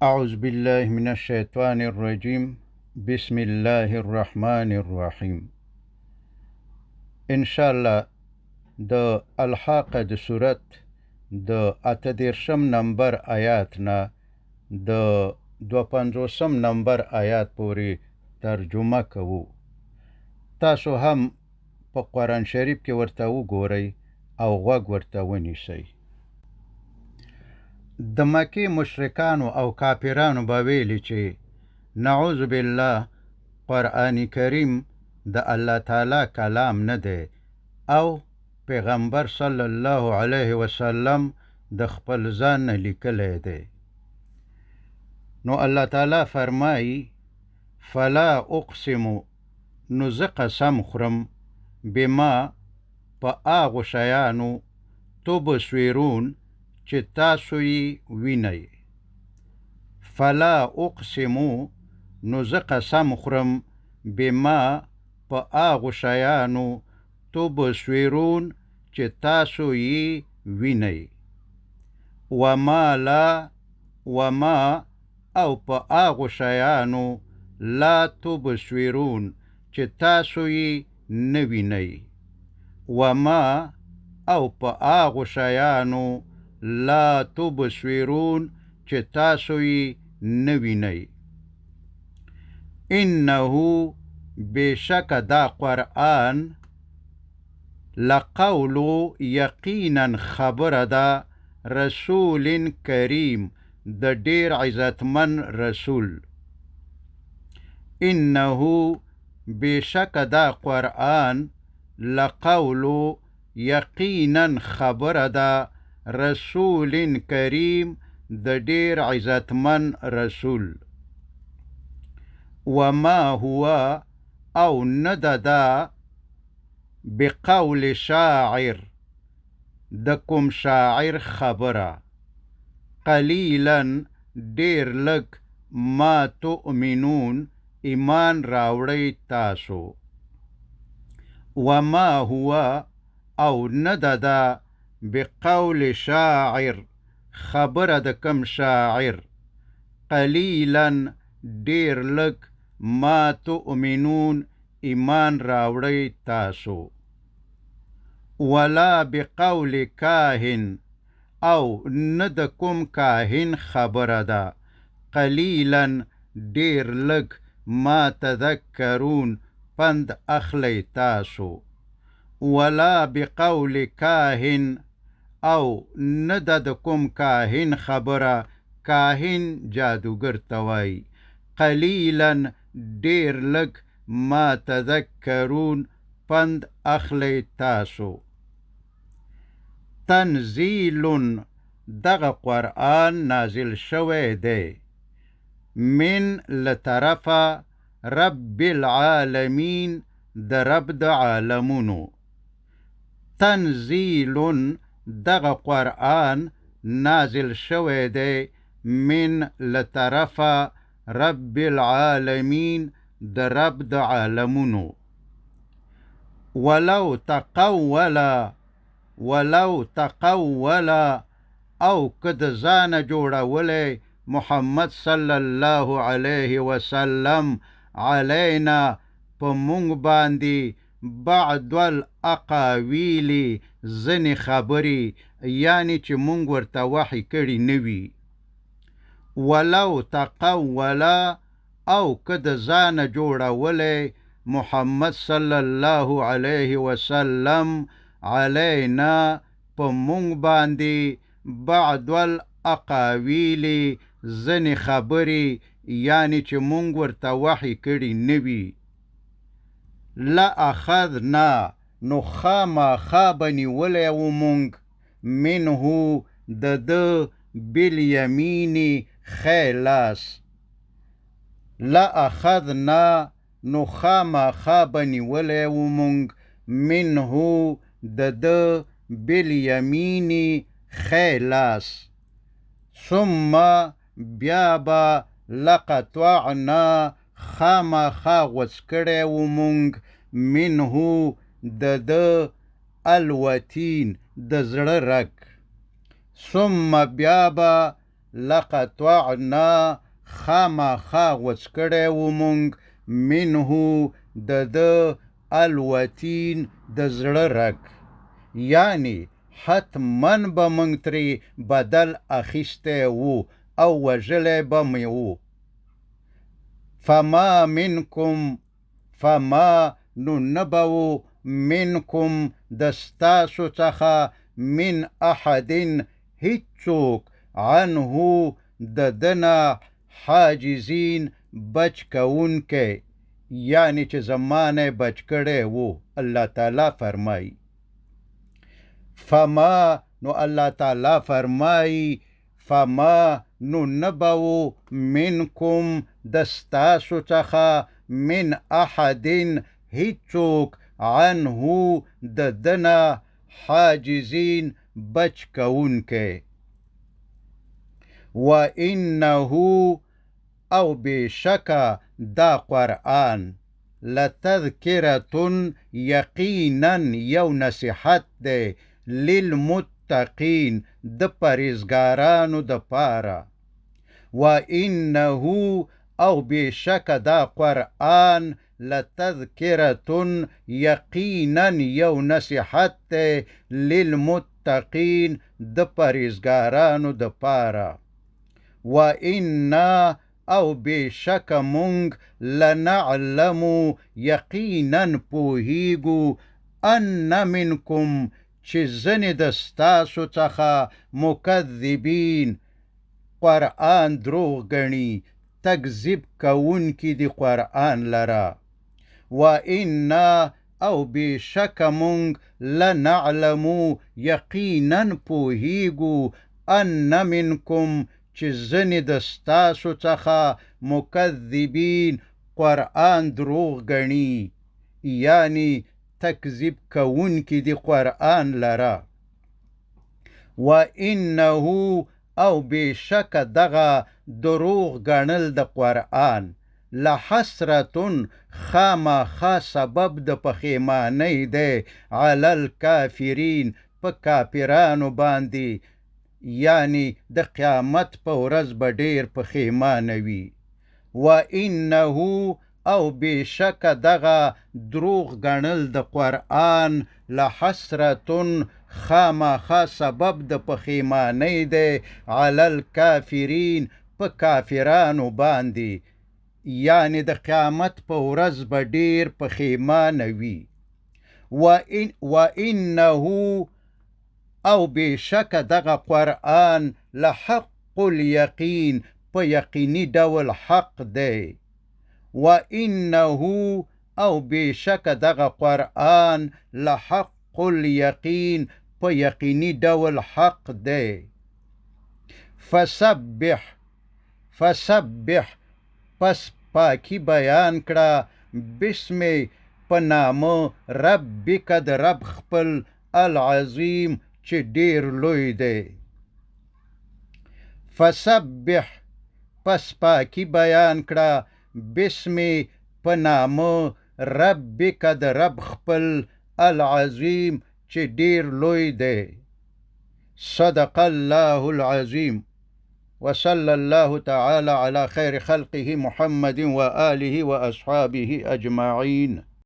اعوذ بالله من الشیطان الرجیم بسم الله الرحمن الرحیم. ان شاء الله د الحاقه د سورت د 38 نمبر آیات نه د 52 نمبر آیات پورې ترجمه کوو. تاسو هم په قرآن شریف کې ورته وګورئ او غوږ ورته ونیسئ. د مکې مشرکانو او کافرانو به ویلي چې نعوذ بالله قرآن کریم د الله تعالی کلام نه دی او پیغمبر صلی الله علیه وسلم د خپل ځان نه لیکلی دی. نو الله تعالی فرمایي فلا اقسم، نو زه قسم خورم، بما په هغو شیانو تبصرون چې تاسو یې وینئ. فلا اقسم، نو زه قسم خورم، بما په هغو شیانو تبصرون چې تاسو یې وینئ. وما لا، وما او په هغو شیانو لا تبصرون چې تاسو یې نه وینئ. وما او په هغو شیانو لا تبصرون چې تاسو یې نه وینئ. انه بېشکه دا قرآن لقول یقینا خبره ده رسول کریم د ډېر عزتمن رسول. انه بېشکه دا قرآن لقول یقینا خبره ده رسول کریم د ډېر عزتمن رسول. وما هو او نه ده دا بقول شاعر د کوم شاعر خبره، قلیلا ډېر لږ ما تؤمنون ایمان راوړئ تاسو. وما هو او نه ده دا بقول شاعر خبره د کم شاعر، قلیلا ډېر لږ ما تؤمنون ایمان راوړئ تاسو. ولا بقول کاهن او نه د کوم کاهن خبره ده، قلیلا ډېر لږ ما تذکرون پند اخلئ تاسو. ولا بقول کاهن او نه ده د کوم کاهن خبره، کاهن جادوګر ته وایي، قلیلا ډېر لږ ما تذکرون پند اخلئ تاسو. تنزیل دغه قرآن نازل شوی دی من له طرفه رب العالمین د رب د عالمونو. تنزیل دغه قرآن نازل شوی دی من له طرفه رب العالمین د رب د عالمونو. ولو تقول، ولو تقول او که د ځانه جوړولی محمد صلی الله علیه وسلم علینا په مونږ باندې بعض الاقاویل ځینې خبرې، یعنې چې مونږ ورته وحي کړي نه وي. ولو تقول او که د ځانه جوړولی محمد صلی الله علیه وسلم علینا په مونږ باندې بعض الاقاویل ځینې خبرې، یعنې چې مونږ ورته وحي کړي نه وي، لأخذنا نو خامخا به نیولی و مونږ منه د ده بالیمین ښی لاس. لأخذنا نو خامخا به نیولی و مونږ منه د ده بالیمین ښی لاس. ثم بیا به لقطعنا خامخا غوڅ کړی و مونږ منه د ده الوتین د زړه رګ. ثم بیا به لقطعنا خامخا غوڅ کړی وو مونږ منه د ده الوتین د زړه رګ، یعنی حتما به مونږ ترې بدل اخیستی وو او وژلی به مې وو. فما منکم، فما نو نه به وو، منکم د ستاسو څخه، من احد هیڅوک، عنه د ده نه، حاجزین بچ کوونکی، یعنی چې زما نه بچ کړی وو. الله تعالی فرمایي فما، نو الله تعالی فرمایي فما نو نه به وو، منکم د ستاسو څخه، من احد هیڅوک، عنه د ده نه، حاجزین بچ کوونکی. وانه او بېشکه دا قرآن لتذکرة یقینا یو نصیحت دی، للمتقین د پرهیزګارانو دپاره. وانه او بېشکه دا قرآن لتذکرة یقینا یو نصیحت دی، للمتقین د پرهیزګارانو دپاره. وإنا او بېشکه مونږ لنعلم یقینا پوهیږو، ان منکم چې ځینې د ستاسو څخه مکذبین قرآن دروغ ګڼي، تکذیب کوونکي دي قرآن لره. وإنا او بېشکه مونږ لنعلم یقینا پوهیږو، ان منکم چې ځینې د ستاسو څخه مکذبین قرآن دروغ ګڼي، یعنی تکذیب کوونکي دي قرآن لره. وإنه او بېشکه دغه دروغ ګڼل د قرآن لحسرة خامخا سبب د پښیمانۍ دی، علی الکافرین په کافرانو باندې، یعنی د قیامت په ورځ به ډېر پښیمانه وي. وإنه او بېشکه دغه دروغ ګڼل د قرآن لحسرة خامخا سبب د پښیمانۍ دی، علی الکافرین په کافرانو باندې، یعنی د قیامت په ورځ به ډېر پښیمانه وي. وإنه او بېشکه دغه قرآن لحق الیقین په یقیني ډول حق دی. وإنه او بېشکه دغه قرآن لحق الیقین په یقیني ډول حق دی. فسبح، فسبح پس پاکي بیان کړه، بسم په نامه ربک د رب خپل، العظیم چې ډېر لوی دی. فسبح پس پاکي بیان کړه، بسم په نامه ربک د رب خپل، العظیم چې ډېر لوی دی. صدق الله العظیم. وصلى الله تعالى على خير خلقه محمد وآله وأصحابه أجمعين.